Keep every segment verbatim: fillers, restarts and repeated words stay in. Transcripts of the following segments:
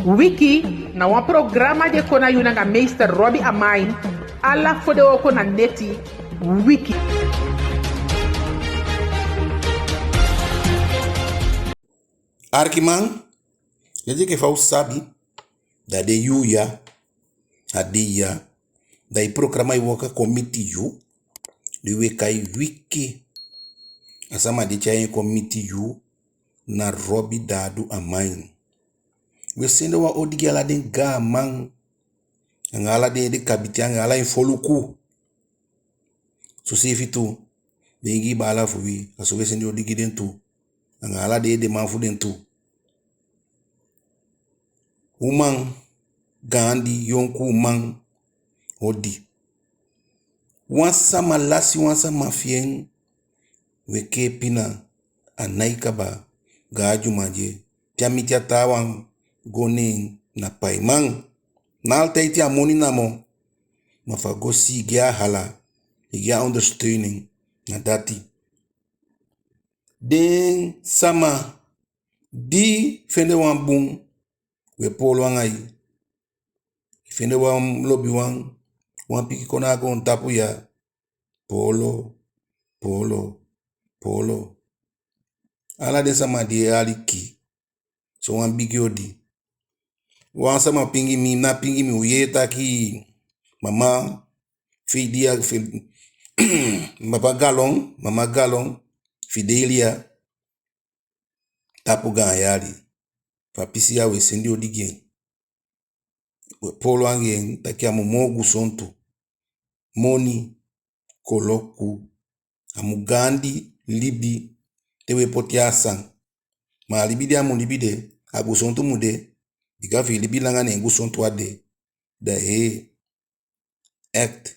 Wiki na wan programa di e kon na yu nanga meester Robbie Amain, ala fodewooko na neti. Wiki. Arkiman, leti enke fa u sabi, da den yuu ya, a dei ya, da i programa e waka kon miti yu, di u e kai Wiki. A sama di e tyai en kon miti yu, na Robbie Dadu Amain. U e sende wan odi gi ala den gaaman, anga ala den ede kabiten, anga ala en foluku. Soseefi tu, den Ingii baala fu wi, a so u e sende odi gi den tu, anga ala den edeman fu den tu. Uman, gaandi, yonku uman, odi. Wan sama lasi wan sama fi en, u e kee pina, a nái kaba, gaan dyuman dye, te a miti a taawan go ne en na paiman. Ná altijd a moni namo, ma fu a go si i gi a hala, i gi a ondersteuning, na dati. Den sama di fende wan bun, u e poolo anga i. I fende wan lobiwan, wan pikin kon na a goontapu ya, poolo, poolo, poolo. Ala den sama di e aliki, sowan bigi odi. Wan sama pingi mi, na pingi mi, u yee taki mama Fidia, Fi-, papa Galon, mama Galon, Fidelia, tapu gaan yali. Fu a pisi ya u e sende odi gi en. U e poolo anga en taki a mu moo gusontu. Moni, koloku, a mu gaandi libi te u e poti a san. Ma a libi di a mu libi de, a gusontu mu de. Bika fi i libi langa ne en gusontu á de, da ee, echt,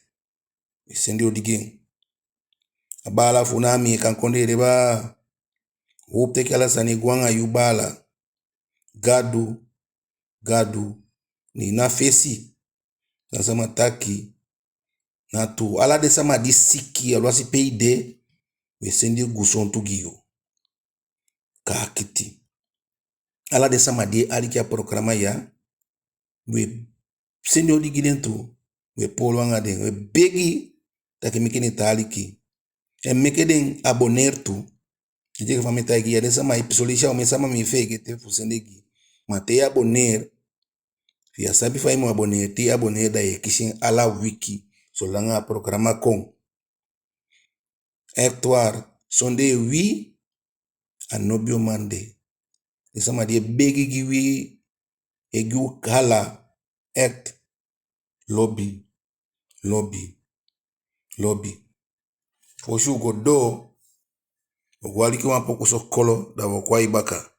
u e sende odi gi en. A baala fu u na Ameekan Kondee de baa. Howpu taki ala sani e go anga yu baala. Gadu, Gadu, ne na fesi. San sama taki, na tuu. Ala den sama di siki, alwasi pe i de, u e sende gusontu gi yu. Kaakiti. Ala den sama di e aliki a programa ya, u e sende odi gi den tu, u e poolo anga den, u e begi taki meke den tan aliki. En meke den abonneer tu. Enke fa mi e taigi i ya, den sama, i pisi o leisi a omen sama mi e feegete fu sende gi. Ma te i abonneer, fi i á sabi fa i mu abonneer, te i abonneer da i e kisi en ala wiki, solanga a programa kon. Echt waar, sondee wi, a no be o man de. Den sama di e begi gi wi, e gi u hala, echt, lobi, lobi, lobi. Fosi u go doo, u go aliki wan poku so kolo, da u o kon a i baka.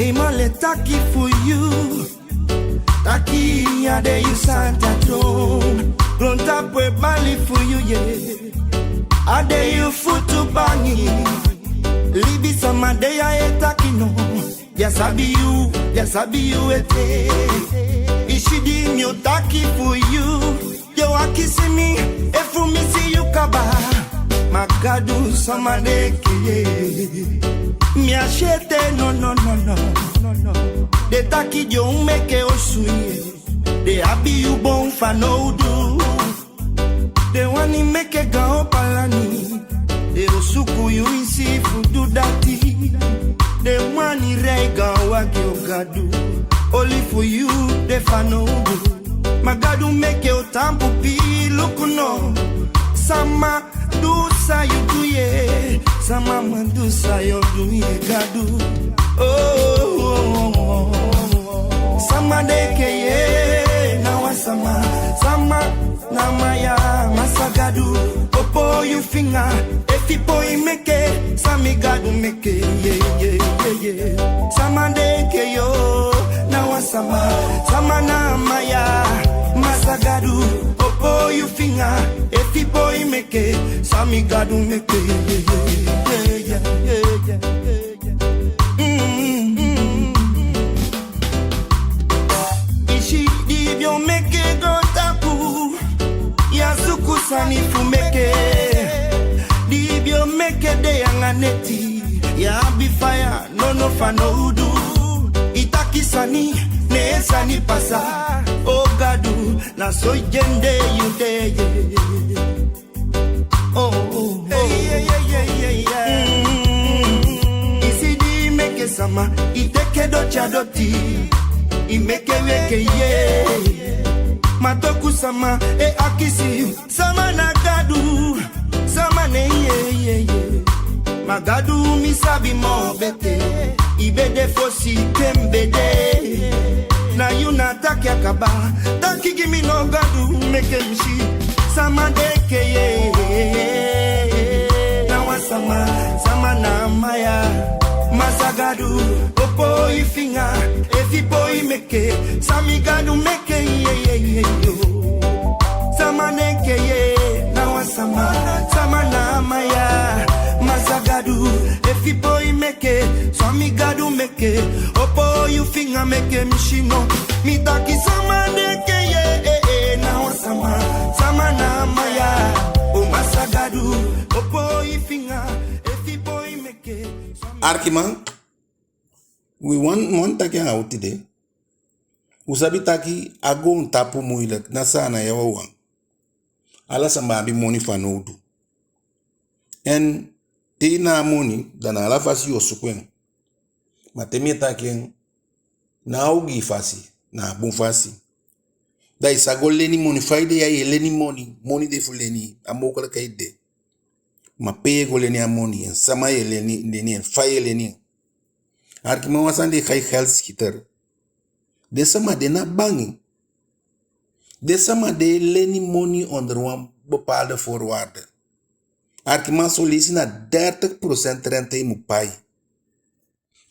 Eenmaal e taki fu yu, taki a de yu santa toon. Goontapu e bali fu yu, ye. A de yu futu bangi. Libisama de ya e taki no. Ya sabi yu, ya sabi yu ete. I si di mi o taki fu yu. Den o akisi mi efu mi si yu kaba. Ma Gadu, sama de enke ye. Mi á si ete, no, no, no, no. Den taki den o meke osu, ye. Den abi yu boon fanowdu. Den wani meke gaan palani. Den o suku yu isi fu du dati. Den wani rei gaan wagi, o Gadu. Oli fu yu de fanowdu. Ma Gadu meke u taampu pii, luku no. Sama du san yu du, ye. Sama man du san yu du, ye, Gadu. Oh, oh, oh, oh, oh. Sama de enke ye, na wan sama. Sama na man ya, Masa Gadu. Opo yu finga, efi poi meke, san mi Gadu meke, ye, ye, ye, ye. Sama de enke yo, na wan sama. Sama na man ya, Masa Gadu. Opo yu finga, efi poi meke, san mi Gadu meke, ye, ye, ye, ye, ye, ye. Mm, mm, mm. Ke, di i be o meke de anga neti, i abi faya, nono fanowdu. I taki sani, ne sani pasa. O Gadu, na so i dyende yu de, ye. Oh, oh, oh. Hey, yeah, yeah, yeah, yeah, yeah. Mm. I si di i meke sama, i teke doti a doti, i meke wi enke ye. Ma toku sama e akisi yu, sama na Gadu, sama ne ye, ye, ye. Ma Gadu, mi sabi moo betee, i be de fosi te mi be de. Na yu na a taki a kaba. Taki gi mi no Gadu, meke mi si sama de enke ye. Na wan sama, sama na a man ya. Masa Gadu, opo i finga, efu i poi meke, san mi Gadu meke, ye, ye, ye, yo. Sama ne enke ye, na wan sama, sama na a man ya. Masa Gadu, efu i poi meke, san mi Gadu meke, opo yu finga meke mi si no. Mi taki sama ne enke ye, eh, eh, na wan sama, sama na a man ya. O Masa Gadu, opo i finga, efu i poi meke, san mi... Arkiman, wi wan, wan taki anga u tide. U sabi taki a goontapu moeilijk, ná Saanan ya wawan. Ala sama abi moni fanowdu. En te i ná a moni, da na ala fasi yu o suku en. Ma te mi e taki en, ná a ogii fasi, na a bun fasi. Da i sa go leni moni, fa i de ya i e leni moni, moni de fu leni, a mogelijkheid de. Ma pe i e go leni a moni, en sama i e leni, leni en, fa i e leni en. Arkiman, wan sani den e kai geldschieter. Den sama de ná bangi. Den sama de e leni moni onder wan bepaalde voorwaarde. Arkiman, son leisi na dertig procent rente i mu pai.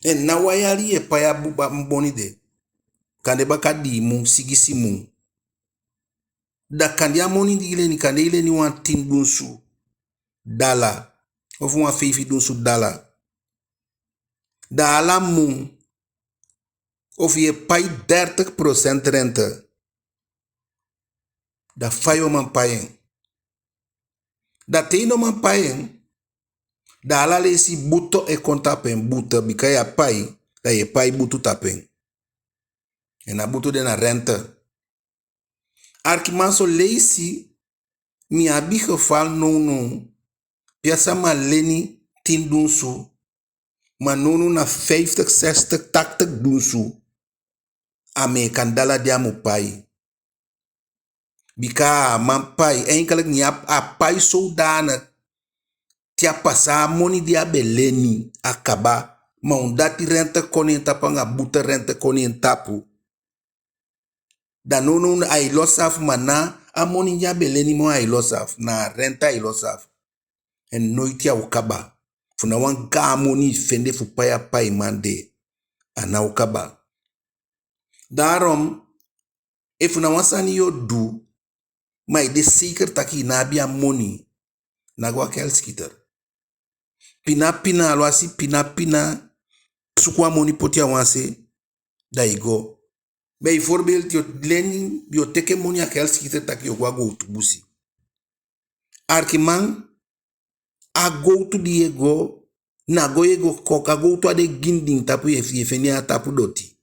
En ná wan yali i e pai a bu-, a moni de. Kande baka dii mun, sigisi mun. Da kande a moni di i leni, kande i leni wan tin dunsu dala, ofu wan feifi dunsu dala. Da ala mun, ofu i e pai dertig procent rente, da fa yu o man pai en? Da te i no man pai en, da ala leisi butu e kon tapu en, butu, bika yu á pai, da yu e pai butu tapu en. En a butu de na rente. Arkiman, son leisi mi abi geval nownow, pe a sama leni tin dunsu, ma nownow na vijftig, zestig, tachtig dunsu Ameekan dala di a mu pai. Bika a á man pai, eigenlijk ne a, a pai zodanig te a pasa a moni di a be leni, a kaba, ma omdat rente kon ne en tapu anga butu rente kon ne en tapu. Da nownow ai losi af, ma ná a moni di a be leni moo ai losi af, na a rente ai losi af. En noiti a o kaba. Fu na wan gaan moni i fende fu pai a paiman de, a ná o kaba. Daarom, efu na wan sani yu o du, ma i de zeker taki i ná abi a moni, ná go a geldschieter. Pina pina, alwasi pina pina, suku a moni poti a wan se, da i go. Bijvoorbeeld, yu o leni, yu o teke moni a geldschieter taki yu o go a gowtu busi. Arkiman, a gowtu di yu e go, na go yu e go koku, a gowtu á de gindin tapu yu e, yu e fende en a tapu doti.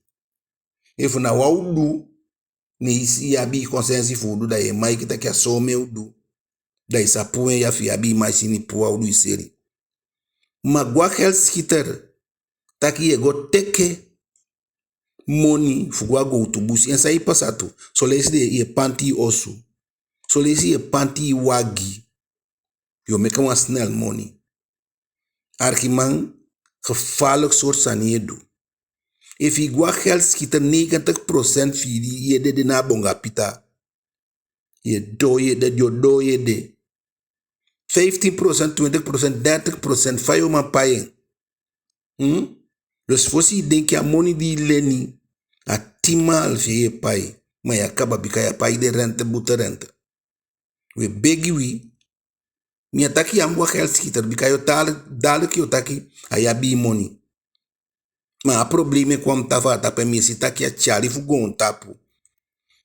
Efu na wan udu, ne i si i abi i konsensi fu udu, da yu e maiki taki a somen udu. Da i sa puu en ya, efu i abi i maisini, puu a udu, i seli. Ma go a geldschieter taki yu e go teke moni fu go a gowtu busi. En san e pasa tu, son leisi den e panti i osu. Son leisi yu e panti i wagi. Yu o meke wan snel moni. Arkiman, gevaarlijk sowtu sani yu e du. Efu i go a geldschieter, negentig procent fi i ede de na a bonga pita. Yu e doo yu ede, yu o doo yu ede. Vijftien procent, twintig procent, dertig procent, fa yu o man pai en? Hm? Dus fosi i denki, a moni di i leni, a tin maal fi en yu e pai, ma yu á kaba, bika yu á pai den rente, butu rente. Wi e begi wi. Mi á taki yu á mu go a geldschieter, bika yu o taa, dadelijk yu o taki a yu abi i moni. Ma a problema e kon a mi tafaa tapu, en mi e si taki a tyali fu goontapu.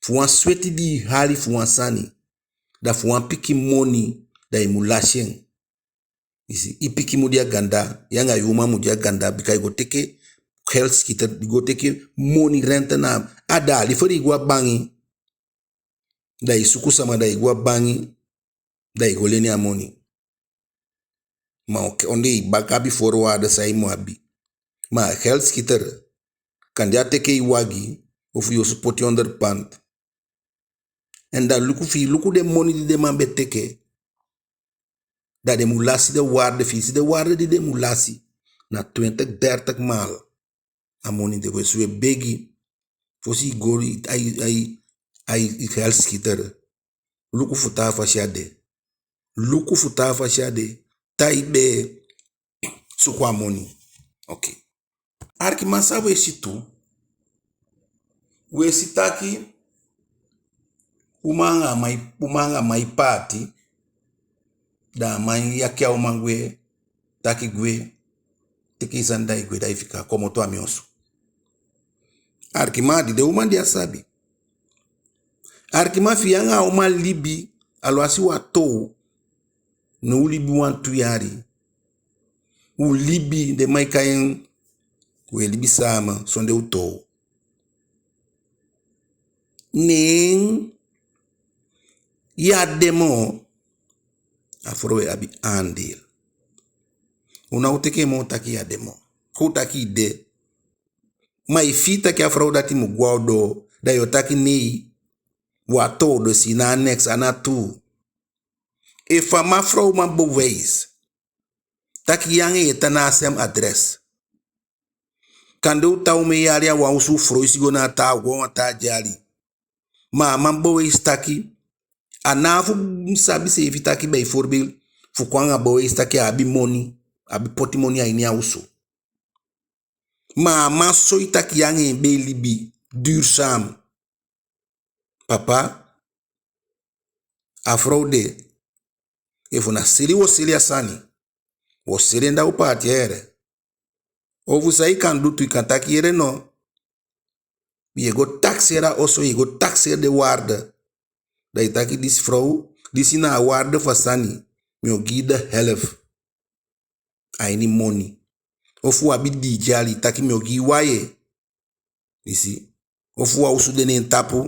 Fu wan sweti di i hali fu wan sani, da fu wan pikin moni, da i mu lasi en. I si, i pikin mu de a ganda, yu anga yu uman mu de a ganda, bika i go teke geldschieter, i go teke moni rente na a, da a liever i go a bangi. Da i suku sama, da i go a bangi, da i go leni a moni. Ma oké, ondee i baka abi voorwaarden san i mu abi. Ma geldschieter, kande a teke i wagi, ofu yu osu poti onder pand. En da luku fi i luku den moni di den man be teke, da den mu lasi den waarde fi i. Si den waarde di den mu lasi, na twintig, dertig maal a moni de. We, so we begi, fosi i go a i, a i, a i geldschieter, luku fu taa fasi a de. Luku fu taa fasi a de, te i be suku a moni. Oké. Arkiman, san we si tu, we si taki uman anga man e, uman anga man e paati, da a man e yaki a uman gwe, taki gwe, teke i sani da i gwe, da i fika, komoto a mi osu. Arkiman, a di den uman de á sabi. Arkiman, fi yu anga a uman libi, alwasi u á toow, ne u libi wantu yali. U libi, den man e kai en, we libi sama sondee u toow. Neen yu á de moo, a frow e abi aandeel. U ná o teke en moo taki yu á de moo. Kon u taki i de. Ma i fii taki a frow dati mu go a ondoo, da yu o taki nee, u á toow, dus i ná a neks, a ná tuu. Efu a man, frow man bewijs taki yu anga en e tan na a sem adres. Kande u tan omen yali a wan osu, u foloisi go na a taa, u go a wan taa dyali. Ma a man bewijs taki, a ná fu sabi seefi taki bijvoorbeeld, fu kon anga bewijs taki a abi moni, a abi poti moni a ini a osu. Ma a man soi taki yu anga en be e libi duurzaam. Papa, a frow de, efu na seli u o seli a sani, u o seli en da u paati a yere. Ofu san i kan du tu, i kan taki yere no. Yu e go taxeer a oso, yu e go taxeer den waarde. Da i taki disi frow, disi na a waarde fu a sani, mi o gi i de helft. A ini moni. Ofu u abi dii dyali, taki mi o gi i wan yee. I si. Ofu wan osu de neen tapu,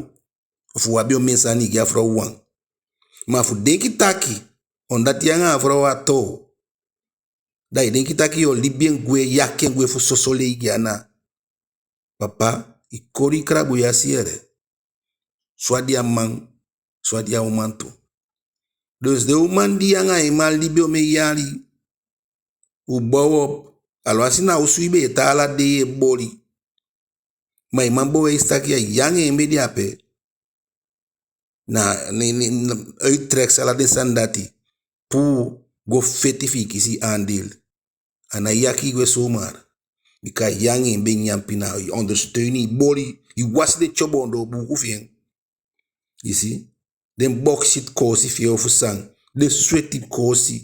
ofu u abi omen sani, i gi a frow wan. Ma fu denki taki, omdat yu anga a frow á toow, da i denki taki yu o libi en gwe, yaki en gwe fu soso lei gi ana. Papa, i koli i krabu yasi yere. So a de a man, so a de a uman tu. Dus den uman di yu anga i man libi omen yali, u bow op, alwasi na osu i be e tan ala dei e boli. Ma i man bewijs taki yu anga en be de ape. Na, ne, ne, ne, uittreksel, ala den sani dati. Puu, go feti fi i kisi i aandeel. A ná yaki i gwe zomaar. Bika yu anga en be nyan pina, i ondersteun en, i boli, i wasi den tyobo ondoo buuku fi en. I si? Den bauxiet koosi fi en ofu san. Den sweti koosi.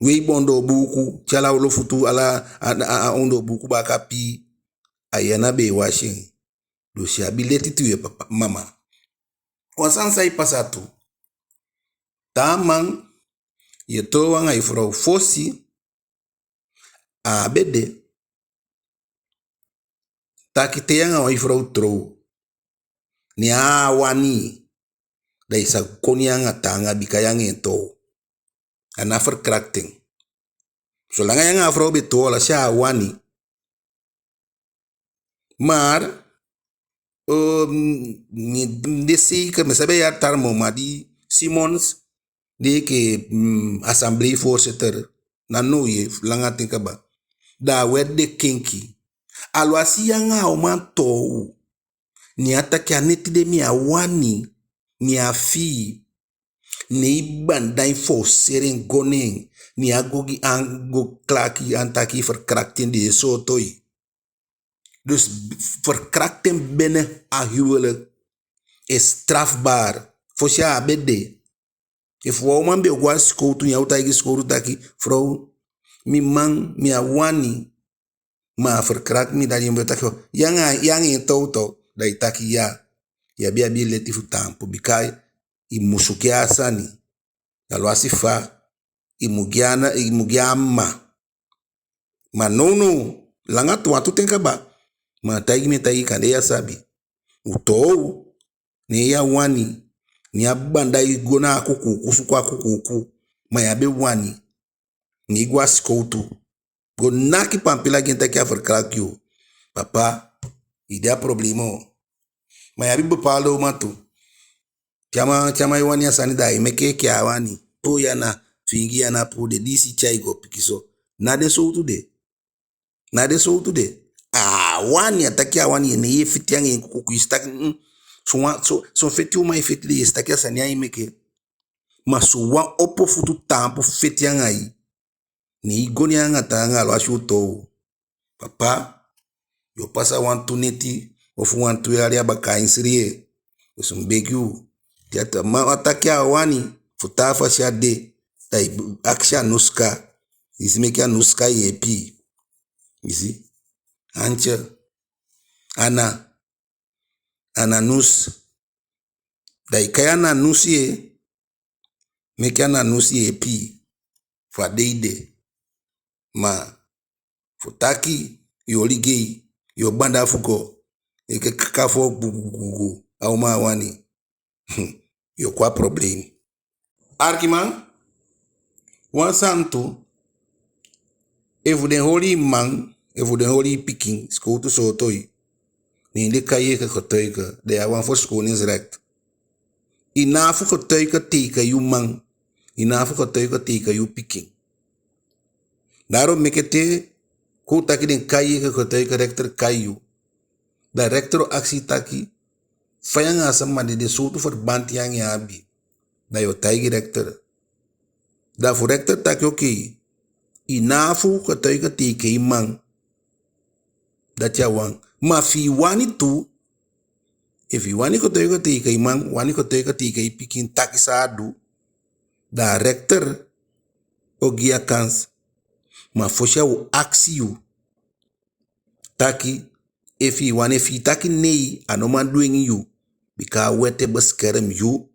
Weibo ondoo buuku, te ala olo futu, ala a, a, a ondoo buuku baaka pii. A yu ana be e wasi en. Dus yu abi leti tu, yu papa, mama. Wan sani sa e pasa tu. Taa man, yu e toow anga i frow, fosi, a á be de taki te yu anga wan frow toow, ne a á wani i, da i sa koni anga taanga bika yu anga en toow. A ná verkrachting. Solanga yu anga a frow be toow, alwasi a á wani. Maar, eh, mi, mi de zeker, mi sabi a yali taa moo, ma di Simons, di enke, mm, assembleevoorzitter, na now ye langa ten kaba. Da a wet de kenki. Alwasi yu anga a uman toow, ne a taki a neti de mi á wani, ne a fii, ne i banda en, forceer en go neen, ne a go gi an, go klaag gi an taki verkrachting, den e sooto i. Dus verkrachting binnen a huwelijk is strafbaar. Fosi a á be de. Efu wan uman be o go a sikowtu, ne a o taigi sikowtu taki, frow, mi man, mi á wani, ma a verkracht mi, da yu mu be taki, yu anga, yu anga en toow toow, da i taki ya. Yu á be abi leti fu taampu, bika i musu gi a sani. Alwasi fa, i mu gi ana, i mu gi a mma. Ma nownow, langa tu wantu ten kaba. Ma a taigi mi e taigi kande ya sabi. U toow, ne ya wani, ne a banda i go na a kukuku, suku a kukuku. Ma ya be wani, ne i go a sikowtu. Go naki pampila gi en taki a verkracht yu. Papa, i de a problema o. Ma ya be bepaalde uman tu. Te a man, te a man e wani a sani, da ai meke enke a wani. Puu yu ana, fiingi yu ana, puu de, disi tyai go pikinso. Na den sowtu de. Na den sowtu de. A wani, a taki a wani, ne yu e feti anga en kukuku, i si taki, mm, son wan, son, son feti uman e feti de, i si taki a sani ai meke. Ma son wan opo futu taampu feti anga i. Ne i go ne en anga taanga, alwasi u toow. Papa, yu o pasa wantu neti, ofu wantu yali a baka a ini sri. Dus mi begi u. Te a ta-, ma a taki a wani, fu taa fasi a de, da i akisi Anuska. I si, meke Anuska yeepi i. I si? Antje. Ana. Ana Nus. Da i kai Ana Nus ye, meke Ana Nus yeepi i fu a dei de. Ma fu taki yu o ligei, yu o banda fu go, enke kaka fu gugugugu, a uman á wani, yu o kon a problem. Arkiman, wan sani tu, efu den holi i man, efu den holi i pikin, sikowtu sooto i, ne den kai i enke getuige, da i abi wan verschoningsrecht. I ná abi fu getuige tegen yu man, i ná abi fu getuige tegen yu pikin. Daarom meke te, kon u taki den kai i enke getuige, rechter kai yu. Da rechter o akisi taki, fa yu anga a sama de, den sowtu verband yu anga en abi. Da yu o taigi rechter. Da fu rechter taki oké, i ná abi fu getuige tegen i man. Dati a wan. Ma efi i wani tu, efi i wani getuige tegen i man, wani getuige tegen i pikin taki san a du, da a rechter o gi yu a kans. Ma fosi a o akisi yu taki, efi i wani, efi i taki nee, a no man dwengi yu. Bika a wet e bescherm yu.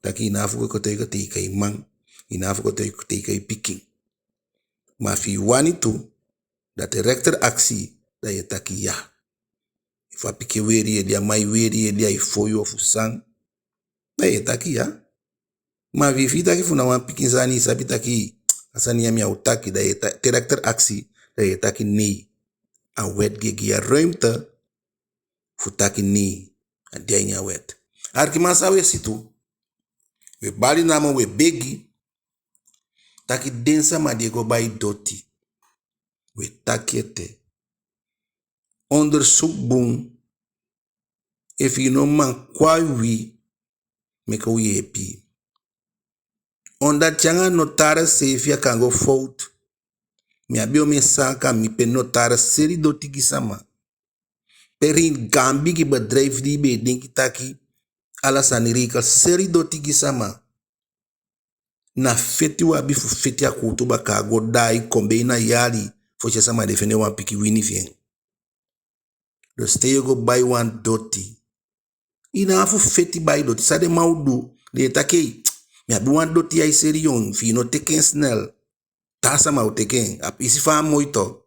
Taki i ná abi fu getuige tegen i man, i ná abi fu getuige tegen i pikin. Ma efi i wani tu, da te rechter akisi, da yu e taki ya. Efu a pikin e weli ede, a man e weli ede, ai fon yu ofu san, da yu e taki ya. Ma efi i taki fu na wan pikin sani, i sabi taki a sani ya mi á o taki, da yu e ta-, te rechter akisi, da yu e taki nee. A wet e gi yu a ruimte fu taki nee. A de a ini a wet. Arkiman, san u e si tu, u e bali namo, u e begi, taki den sama di e go bai doti, u e taki ete. Onderzoek bun. Efi i no man, kon a wi, meke u yeepi i. Omdat yu anga notaris seefi a kan go fout. Mi abi omen zaak a mi pe notaris seli doti gi sama. Pe ri gaan bigi bedrijf di i be e denki taki ala sani regel, seli doti gi sama. Na feti u abi fu feti a kuutu baka, go daai kon, be na yali fosi a sama de fende wan pikin wini fi en. Dus te yu o go bai wan doti, i ná abi fu feti bai doti. San den man o du, den e taki, mi abi wan doti ya, i seli en, efi i no teke en snel, taa sama o teke en. A pisi fa a moi tu.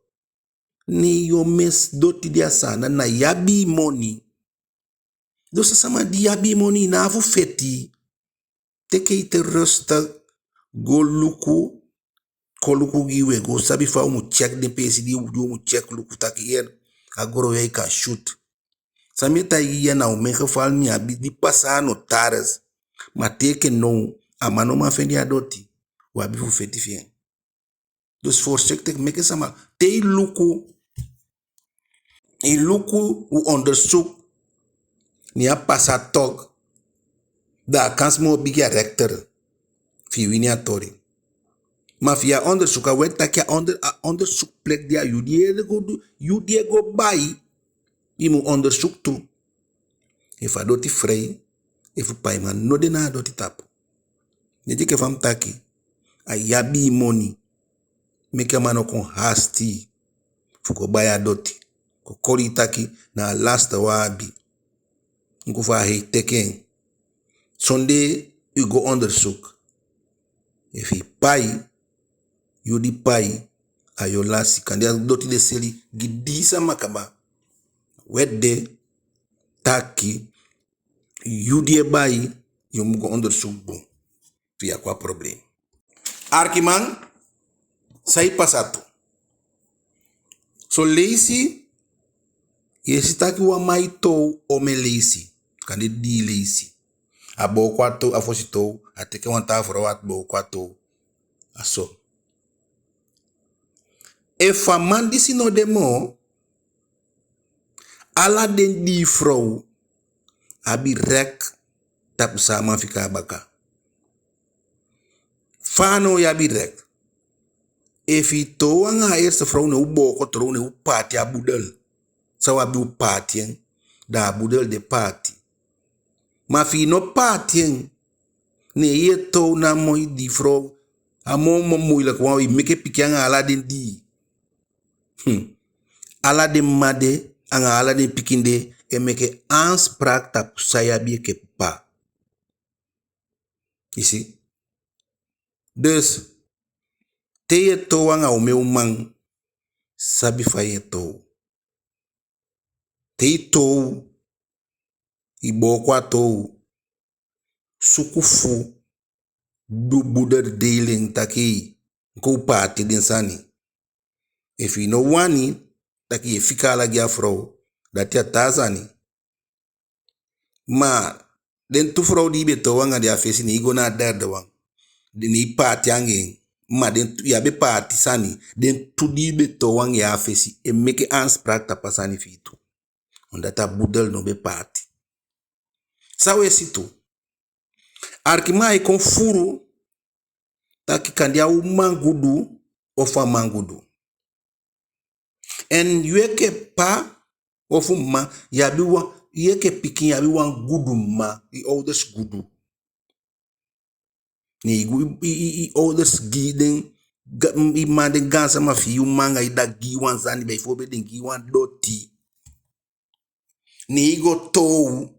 Ne yu o mesi doti di a Saanan, na yu abi i moni. Dus a sama di abi i moni, i ná abi fu feti. Teke i ten rustig, go luku, kon luku gi u, u e go sabi fa u mu check den peesi di u, di u mu check luku taki hier, a goro ya i kan shoot. San mi e taigi yu ya na omen geval mi abi di pasa a notaris. Ma te enke now, a man no man fende a doti, u abi fu feti fi en. Dus voorzichtig, meke sama, te i luku, i luku u onderzoek, ne a pasa toch, da a kans moo bigi a rechter fi i wini a tori. Ma fi a onderzoek, a wet taki a onder-, a onderzoekplicht de a yu di e go du, yu di e go bai, i mu onderzoek tu. Efu a doti vrij, efu paiman no de na a doti tapu. Neti enke fa mi taki, a yu abi i moni. Meke a man no kon hasti i fu go bai a doti. Kon koli i taki na a laatste wan a abi. Luku fa a hei, teke en. Sondee i go onderzoek. Efu i pai, yu di pai, a yu o lasi. Kande a doti de seli gi dii sama kaba. Wet de taki yu di e bai, yu mu go ondersuku bun. Fi yu á kon a problem. Arkiman, san e pasa tu? Son leisi, yu e si taki wan man e toow omen leisi, kande dii leisi. A booko a toow, a fosi toow, a teke wan taa frow, a booko a toow. A so. Efu a man disi no de moo, ala den dii frow abi rek tapu san a man fika a baka. Fa a now yu abi rek? Efu i toow anga a eerste frow, ne u booko toow, ne u paati a boedel. San u abi u paati en, da a boedel de paati. Ma fi i no paati en, ne yu e toow namo i dii frow, a moo moo moeilijk wan, i meke pikin anga ala den dii. Hmm. Ala den mma de, anga ala den pikin de, e meke aanspraak tapu san yu abi enke papa. I si? Dus, te yu e toow anga omen uman, sabi fa yu e toow. Te i toow, i booko a toow, suku fu du boedel delen taki, kon u paati den sani. Efu i no wani taki yu e fika ala gi a frow, dati a taa sani. Ma den tu frow di i be toow anga den a fesi, ne i go na a derde wan, ne i paati anga en. Ma den tu, yu á be paati sani. Den tu di i be toow anga en a fesi, e meke aanspraak tapu a sani fi i tu. Omdat a boedel no be paati. San u e si tu? Arkiman, ai kon furu taki kande a uman gudu ofu a man gudu. En yu enke papa ofu mma, yu abi wan, yu enke pikin, yu abi wan gudu mma, i ouders gudu. Ne i go, i, i, i ouders gi den, ga-, i man, den gaansama fi i, uman anga i dda gi i wan sani, bijvoorbeeld den gi i wan doti. Ne i go toow,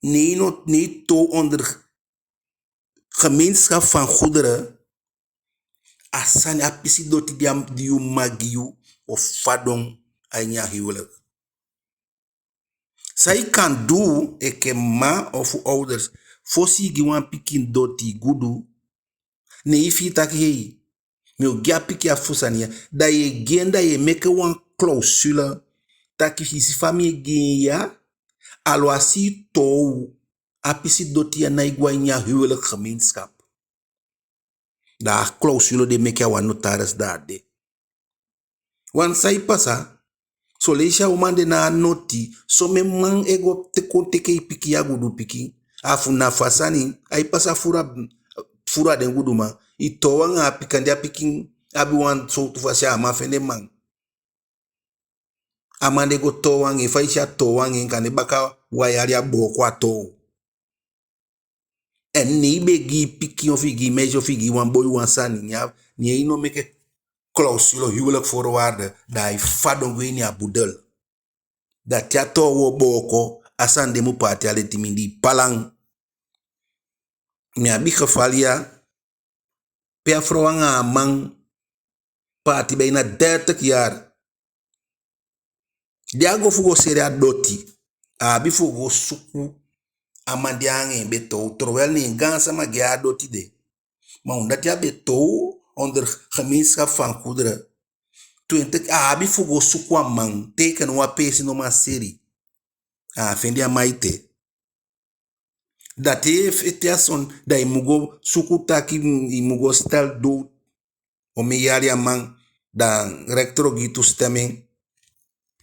ne i no, ne i toow onder gemeenschap van goederen, a sani, a pisi doti di a, di yu mma gi yu o fadon a ini a huwelijk. San i kan du enke mma ofu ouders, fosi i gi wan pikin doti gudu, ne i fii taki, hei, mi o gi a pikin a fu sani ya, da yu e gi en, da yu e meke wan clausule taki, i si fa mi e gi en ya, alwasi i toow, a pisi doti ya nái go a ini a huwelijk gemeenschap. Da a clausule de meke a wan notaris, da a de. Wan san e pasa, son leisi a uman de na a noti, somen man e go te-, kon teke i pikin, a gudu pikin, a fu na fu a sani, ai pasa furu a, furu a den guduman, i toow anga a pikin, kande a pikin abi wan sowtu fasi, a á man fende man. A man de go toow anga en, fa i si a toow anga en, kande baka wan yali a booko a toow. En ne i be gi i pikin ofu i gi i meisje ofu i gi i wan boi wan sani, ne a, ne i no meke clausule, huwelijk voorwaarde, da ai fadon gwe ini a boedel. Da te a toow o booko, a sani de mu paati a leti mindii palan. Mi abi geval ya, pe a frow anga a man paati bijna dertig jaar. Di a go fu go seli a doti, a abi fu go suku a man di anga en be toow, terwijl ne en gaansama gi en a doti de. Ma omdat a be toow onder gemeenschap van goederen, twintig, a abi fu go suku a man, teken wan peesi no man seli. A á fende a man ete. Da te, te a son, da i mu go suku taki, i mu go stel dood. Omen yali a man, da rechter o gi i toestemming.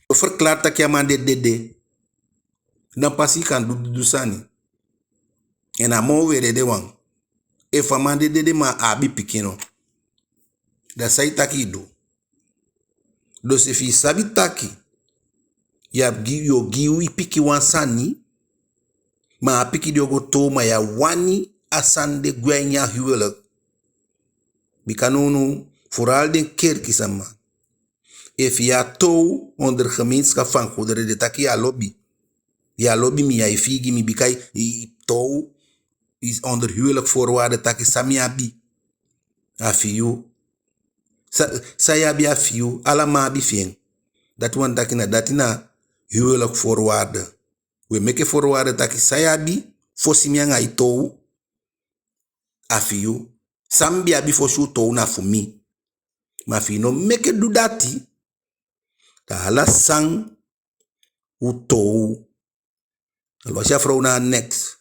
O verklaar taki a man de dede. Dan pas i kan du, du, du sani. En a moo weli ede wan. Efu a man de dede ma a abi pikin no, da san i taki i du? Dus efu i sabi taki yu abi gi, yu o gi i pikin wan sani, ma a pikin di o go toow, ma yu á wani a sani de gwe a ini a huwelijk. Bika nownow, vooral den kerki sama, efu yu á toow onder gemeenschap van goederen, den taki yu á lobi. Yu á lobi mi, yu á e fii gi mi, bika i, i toow, is onder huwelijk voorwaarde taki san mi abi a fi yu. Sa, san yu abi a fi yu, ala man abi fi en. Dati wani taki na dati na huwelijk voorwaarde. We meke voorwaarde taki san yu abi fosi mi anga yu toow, a fi yu. San mi be abi fosi u toow na fu mi. Ma fi yu no meke du dati, da ala san u toow, alwasi a frow na a neks,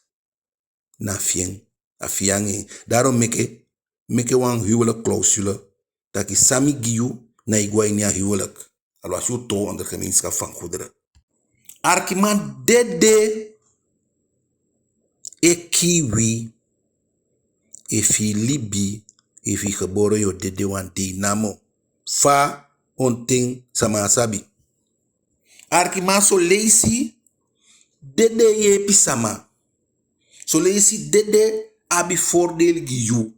na fi en, a fi yu anga en. Daarom meke, meke wan huwelijk clausule taki san mi gi yu, ná e go a ini a huwelijk. Alwasi u toow onder gemeenschap van goederen. Arkiman, dede e kii wi. Efu i libi, efu i gebore, yo dede wan dei namo. Fa, on ten, sama á sabi. Arkiman, son leisi dede e yeepi sama. Son leisi dede abi voordeel gi yu.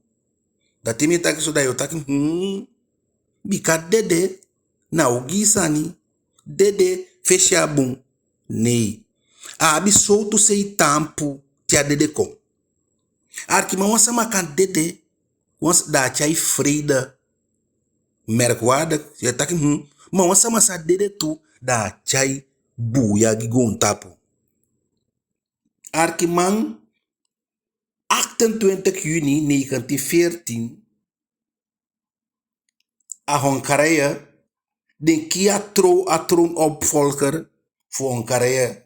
Da te mi e taki so, da yo taki, hmm, bika dede na ogii sani. Dede fesi á bun. Nei. A abi sowtu sei taampu te a dede kon. Arkiman, wan sama kan dede, wan s-, da a tyai vrede. Merkwaardig, yu e taki, hmm. Ma wan sama sa dede tu, da a tyai buuya gi goontapu. Arkiman, achtentwintig juni negentien veertien, a Hongarije, den kii a tro-, a troonopvolger fu Hongarije,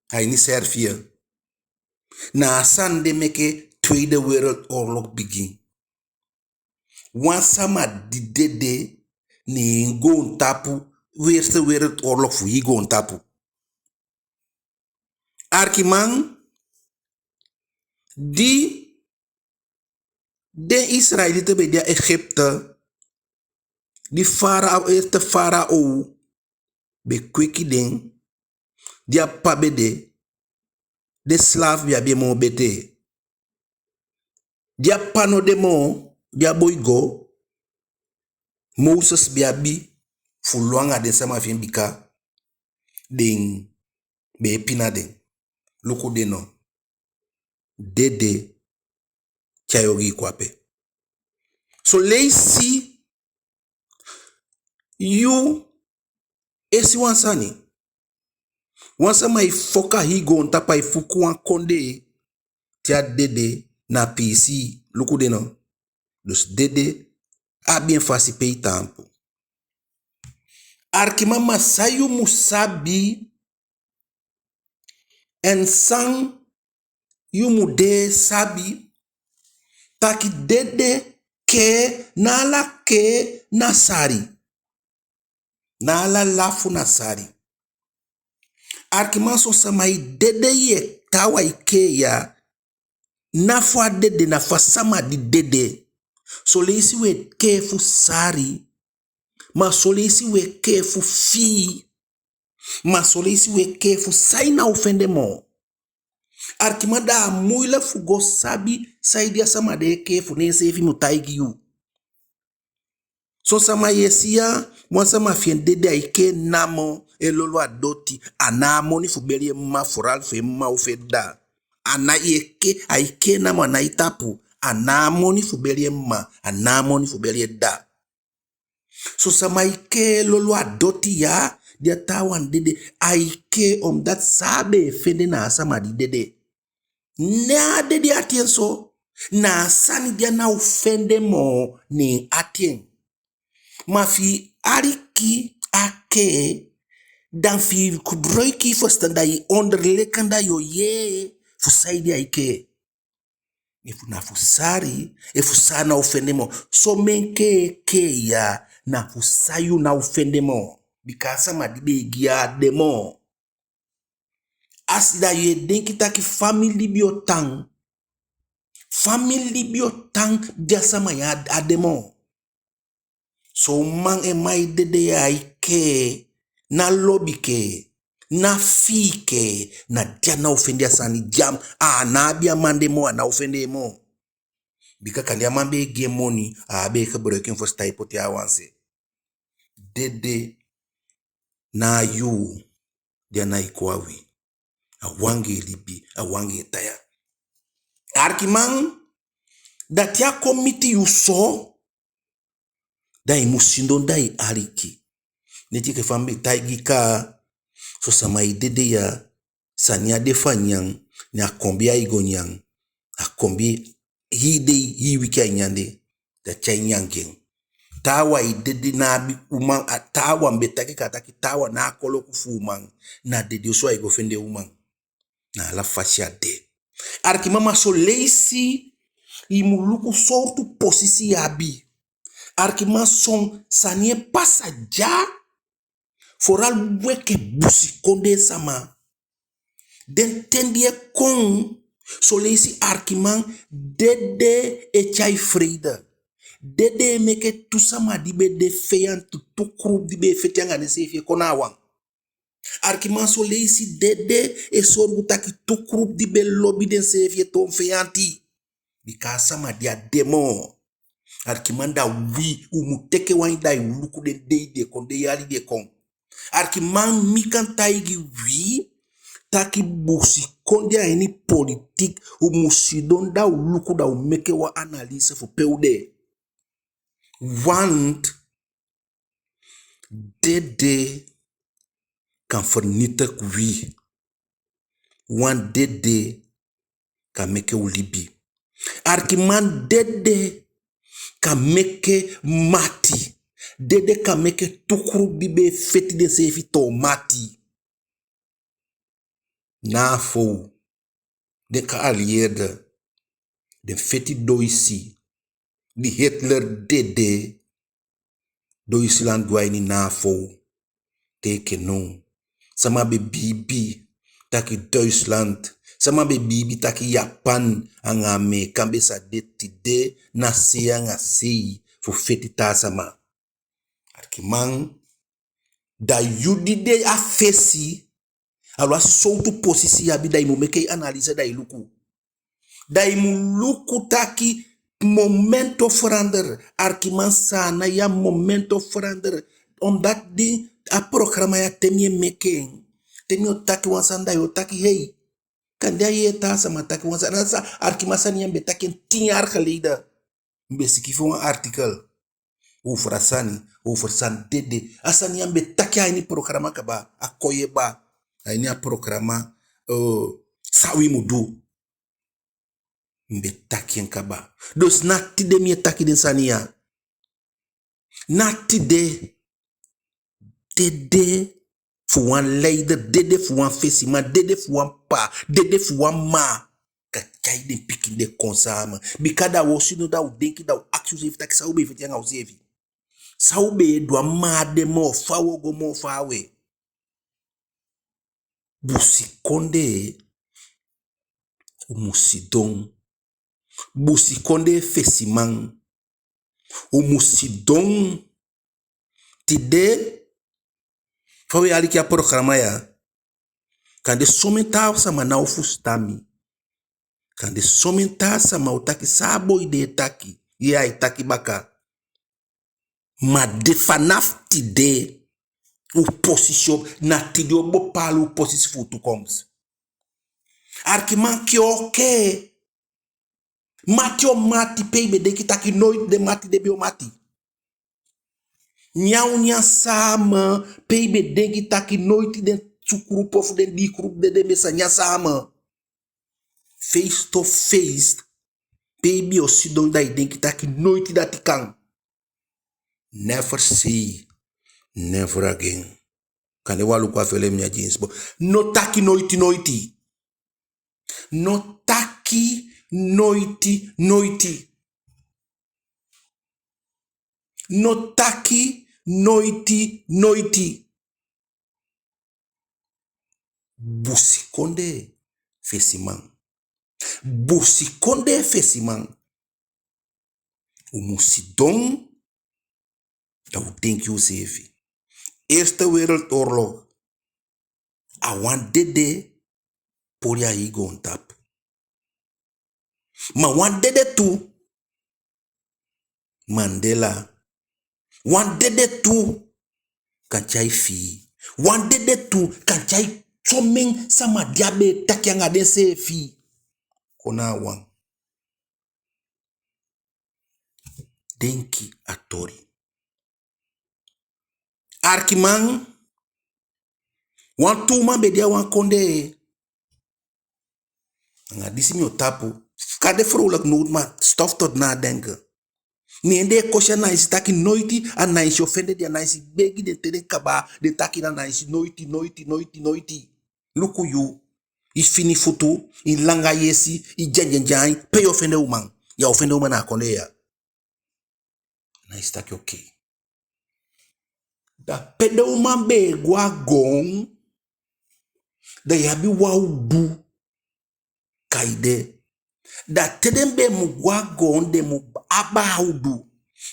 a ini Servië. Na a sani de meke Tweede Wereldoorlog bigin. Wan sama di dede, ne en goontapu, Eerste Wereldoorlog fu hii goontapu. Arkiman, di den Israëlieten be de a Egypte, di farao, eerste farao be kweki den, di a papa be de, den slaaf be abi en moo betee. Di a papa no de moo, di a boi go, Moses be abi fu lon anga den sama fi en bika den be e pina den. Luku den no. Dede tyai ogii kon ape. Son leisi yu e si wan sani. Wan sama e foko a hii goontapu, ai fuku wan kondee, te a dede na piisii. Luku den no. Dus dede abi en fasi pe i taampu. Arkiman, ma san yu mu sabi, en san yu mu de sabi, taki dede kee, ná ala kee na sari. Ná ala lafu na sari. Arkiman, son sama e dede, yu e taawan e kee ya, ná fu a dede, na fu a sama di dede. Son leisi u e kee fu sari, ma son leisi u e kee fu fii, ma son leisi u e kee fu san i ná o fende moo. Arkiman, da a moeilijk fu go sabi saide a sama de e kee fu, ne enseefi mu taigi yu. Son sama yu e si ya, wan sama fi en dede, ai kee namo, e lolo a doti, a ná a moni fu beli en mma, vooral fu en mma ofu en dda. A ná, yu e kee, ai kee namo, a nái tapu, a ná a moni fu beli en mma, a ná a moni fu beli en dda. Son sama e kee e lolo a doti ya, di a taawan dede, ai kee omdat san a be e fende na a sama di dede. Ná a dede ati en so, na a sani di a ná o fende moo, ne en ati en. Ma fi i aliki a kee, dan fi i gebruiki i fusutan, da i onderliggend da yo yee fu saide ai kee. Efu na fu sari, efu san a ná o fende moo. Somen kee e kee ya, na fu san yu ná o fende moo. Bika a sama di be e gi yu á de moo. A si, da yu e denki taki fa mi libi o tan. Fa mi libi o tan di a sama ya á de moo. Son man, en mma e dede ya, ai kee, ná lobi kee, ná fii kee, na di a ná o fende a sani di a, a ná abi a man de moo, a ná o fende en moo. Bika kande a man be e gi en moni, a á be e gebruiki en fu stai poti a wan se. Dede ná a yuu di a nái kon a wi. A wani gi en libi, a wani gi en taya. Arkiman, da te a kon miti yu so, da i mu sidon da i aliki. Neti enke fa mi be taigi kaa, son sama e dede ya, sani á de fu a nyan, ne a konbi ai go nyan. A konbi hii dei, hii wiki ai nyan de, da a tyai nyan gi en. Taawan e dede, ná abi uman, a taawan mi be taki kaa taki taawan ná a koloku fu uman, na dede osu ai go fende uman. Na ala fasi a de. Arkiman, ma son leisi i mu luku sowtu posisi i abi. Arkiman, son sani e pasa dya, vooral wi enke busikondee sama. Den ten di e kon, son leisi arkiman, dede e tyai freide. Dede e meke tu sama di be de feyanti, tu kulupu di be e feti anga denseefi e kon na wan. Arkiman, son leisi dede e solugu taki tu kulupu di be lobi denseefi e toon feyanti. Bika a sama di á de moo. Arkiman, da wi, u mu teke wan ain da i luku den dei di e kon, den yali di e kon. Arkiman, mi kan taigi wi taki busikondee a ini politiek, u mu sidon da u luku, da u meke wan analyse fu pe u de. Want dede kan vernietig wi. Wan dede kan meke u libi. Arkiman, dede kan meke mati. Dede kan meke tu kulupu di be e feti denseefi toon mati. Na a fow den geallieerde, den feti Doisi. Di Hitler dede, Doisiland gwe a ini na a fow. Te enke now, sama be biibi taki Duitsland, sama be biibi taki Japan anga Ameekan be sa de, tide na sei anga sei fu feti taa sama. Arkiman, da yu di de a fesi, alwasi sowtu posisi i abi, da i mu meke i analyse, da i luku. Da i mu luku taki momento verander. Arkiman, Saanan ya, momento verander. Omdat di a programa ya, te mi e meke en, te mi o taki wan sani, da yu o taki hei. Kande a yee taa sama taki wan sani. Na san, arkiman, sani ya mi be taki en tien jaar geleden. Mi be sikiifi wan artikel over a sani, over san dede. A sani ya mi be taki a ini programa kaba, a Koye Ba, a ini a programa, eh, San wi mu du. Mi be taki en kaba. Dus ná tide mi e taki den sani ya. Ná tide. Dede fu wan leider, dede fu wan fesiman, dede fu wan ppa, dede fu wan mma, kan tyai den pikin de kon sama. Bika da u o sidon, da u denki, da u akisi useefi taki san u be e feti anga useefi. San u be e du, a mma á de moo, fa u o go moo faawe. Busikondee, u mu sidon. Busikondee fesiman, u mu sidon. Tide, fa u e aliki a programa ya, kande somen taa sama ná o fusutan mi. Kande somen taa sama o taki san a boi de e taki, ye, ai taki baka. Ma de, vanaf tide, u posisi o, na tide o bepaal u posisi fu u toekomst. Arkiman, kee o kee. Mati o mati, pe i be denki taki noiti den mati de be o mati. Nyan o nyan sama, pe i be denki taki noiti den tu kulupu ofu den dii kulupu de, den be sa nyan sama. Face to face, pe i be o sidon, da i denki taki noiti dati kan. Never say never again. Kande wan luku a felem ya, James Bond. No taki noiti noiti. No taki noiti noiti. No taki noiti noiti. Busikondee fesiman. Busikondee fesiman. U mu sidon, da u denki useefi. Eerste Wereldoorlog, a wan dede poli a hii goontapu. Ma wan dede tu, Mandela. Wan dede tu kan tyai fii. Wan dede tu kan tyai somen sama di á be e taki anga denseefi kon na wan. denki a toli. Arkiman, wantu uman be de a wan kondee. Anga disi mi o tapu. Kande vrolijk noot, ma stof tot nadenken. Ne den e kosi Anainsi taki noiti Anainsi o fende den. Anainsi begi den te den kaba, den taki na Anainsi noiti, noiti, noiti, noiti. Luku yu, i fini futu, i langa yesi, i dyandyan, pe yu o fende uman? Yu á o fende uman na a kondee ya. Anainsi taki oké. Da pe den uman be e go a goon, da yu abi wan udu kai de. Da te den be mu go a goon, den mu abaa a udu.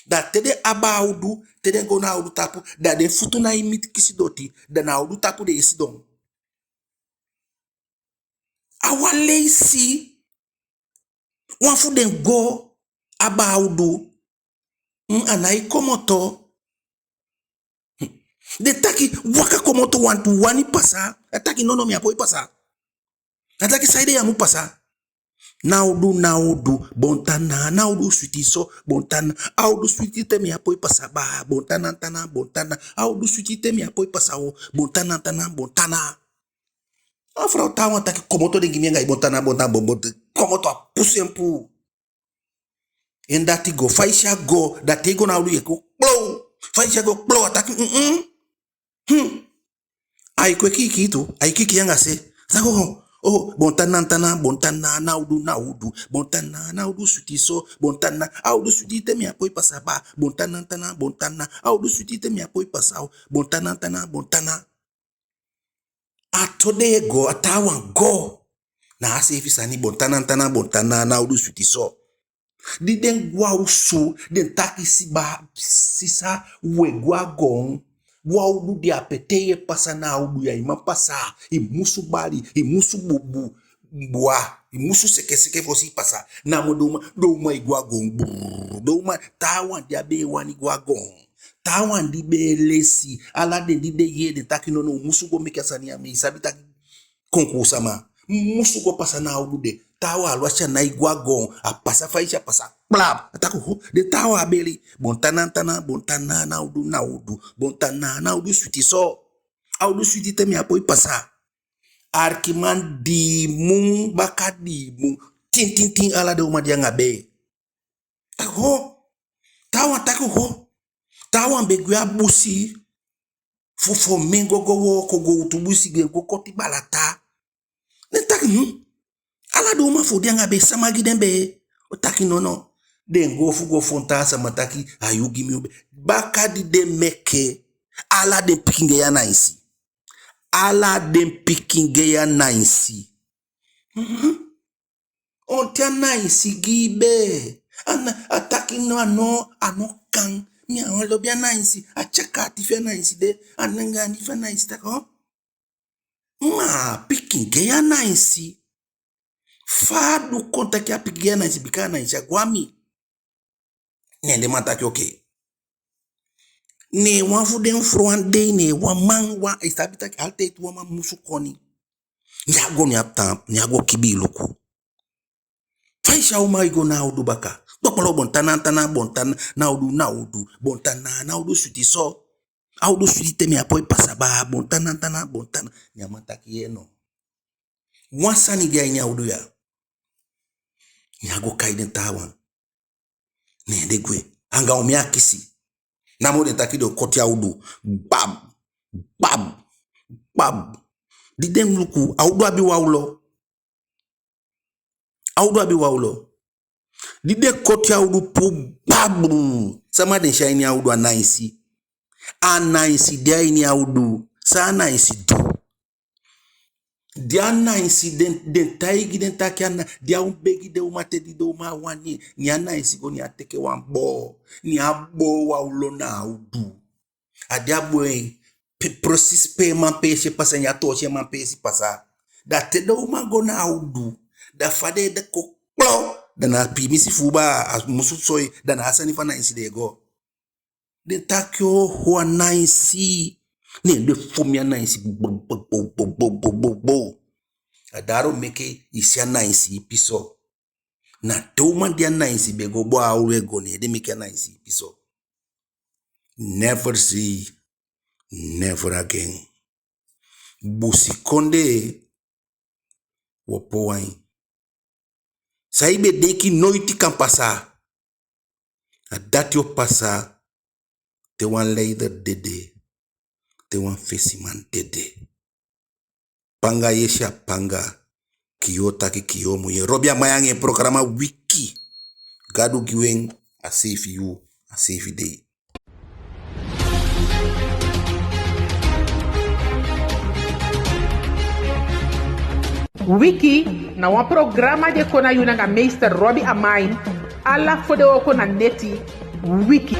Da te den abaa a udu, te den go na a udu tapu, da den futu nái miti kisi doti, da na a udu tapu den e sidon. A wan leisi, wan fu den go abaa a udu, mm, a nái komoto. Den taki waka komoto, wantu wani pasa. A taki nono, mi á poi pasa. A taki saide yu á mu pasa? Na udu, na udu, bon tana, na udu switi so, bon tana. A udu switi te mi á poi pasa baa, bon tana, tana, bon tana. A udu switi te mi á poi pasa o, bon tana, tana, bon tana. A frow taawan taki komoto den gi mi anga i bon tana, bon tana, bon, bon, komoto, a pusu en puu. En dati go, fa i si a go, da te i go na a udu yu e go kplow. Fa i si a go kplow, a taki, mm, mm. Hmm. Ai kweki kii tu, ai kiki anga se. Sa go, oh, bon tana, tana, bon tana, na udu, na udu. Bon tana, na udu switi so, bon tana. A udu switi te mi á poi pasa baa, bon tana, tana, bon tana. A udu switi te mi á poi pasa o, bon tana, tana, bon tana. A toli e go, a taawan go. Na a seefi sani, bon tana, tana, bon tana, na udu switi so. Di den go a osu, den taki, si baa, sisa, u e go a goon. Wan udu de ape, te yu e pasa na a udu ya, i man pasa, i musu bali, i musu bubu, bua, i musu sekeseke fosi i pasa. Namo den uman, den uman e go a goon, brrr, den uman, taawan di á be e wani go a goon. Taawan di be e lesi, ala den di den yee den taki nono, u musu go meke a sani ya, mi sabi taki konkuu sama. Musu go pasa na a udu de. Taawan, alwasi a nái go a goon, a pasa fa i si a pasa. Kplap! A taki ho, den taawan á beli. Bon tana, tana, bon tana, na udu, na udu. Bon tana, na udu switi so. A udu switi te mi á poi pasa. Arkiman, dii mun, baka dii mun. Tin, tin, tin, ala den uman de anga bee. Taki ho. Taawan taki ho. Taawan be gwe a busi fu fon men go, go wooko, gowtu busi, den go koti balata. Den taki, hmm. Ala den uman fu u de anga bee, sama gi den bee? U taki nono. Den go fu go fon taa sama taki, a yu gi mi u bee. Baka di den meke, ala den pikin gei Anainsi. Ala den pikin gei Anainsi. Mhm. Onti Anainsi gi i bee? A na, a taki no, a no, a no kan. Mi á wan lobi Anainsi. A tyaka ati fi Anainsi de. A nangaani fi Anainsi taki, oh. Ma a pikin gei Anainsi. Fa a du kon taki a pikin gei Anainsi, bika Anainsi á go a mi. Ne den man taki oké. Ne wan fu den frow wan dei, ne wan man, wan, i sabi taki altijd wan man musu koni. Ne a go, ne a tan, ne a go kibii luku. Fa i si a uman e go na a udu baka. Kpokpolo, bon tana, tana, bon tana, na udu, na udu, bon tana, na udu switi so. A udu switi te mi á poi pasa baa, bon tana, tana, bon tana. Ne a man taki yee no. Wan sani de a ini a udu ya. Ne a go kai den taawan. Ne den gwe. Anga omen akisi. Namo den taki den o koti a udu. Gbab, gbab, gbab. Di den luku, a udu abi wan olo. A udu abi wan olo. Di den koti a udu puu, gbab. Sama den si a ini a udu? Anainsi. Anainsi de a ini a udu. San Anainsi du? Di Anainsi den, den taigi den taki a na, di a o begi den uman te di den uman á wani en, ne Anainsi go, ne a teke wan boo, ne a boo wan olo na a udu. A di a boo en, pe, precies pe manpeesi e pasa, ne a toosi en manpeesi pasa. Da te den uman go na a udu, da fa den e de kon kplo, da na piimisi fu u baa, a musu soi, da na a sani fu Anainsi den e go. Den taki oho, Anainsi. Ne den fon mi Anainsi. Gbo, gbo, gbo. A daarom meke i si Anainsi ipi so. Na te uman di Anainsi be go boo a ulu e go, ne den meke Anainsi ipi so. Never see, never again. Busikondee, u opo u ain. San i be denki noiti kan pasa, a dati o pasa te wan leider dede, te wan fesiman dede. Panga yesi a panga, kiyoo taki kiyoo mu yee. Robi Amain anga en programa Wiki. Gadu gi u en, a seefi yuu, a seefi dei. Wiki na wan programa di e kon na yu nanga meester Robi Amain, ala fodewooko na neti. Wiki.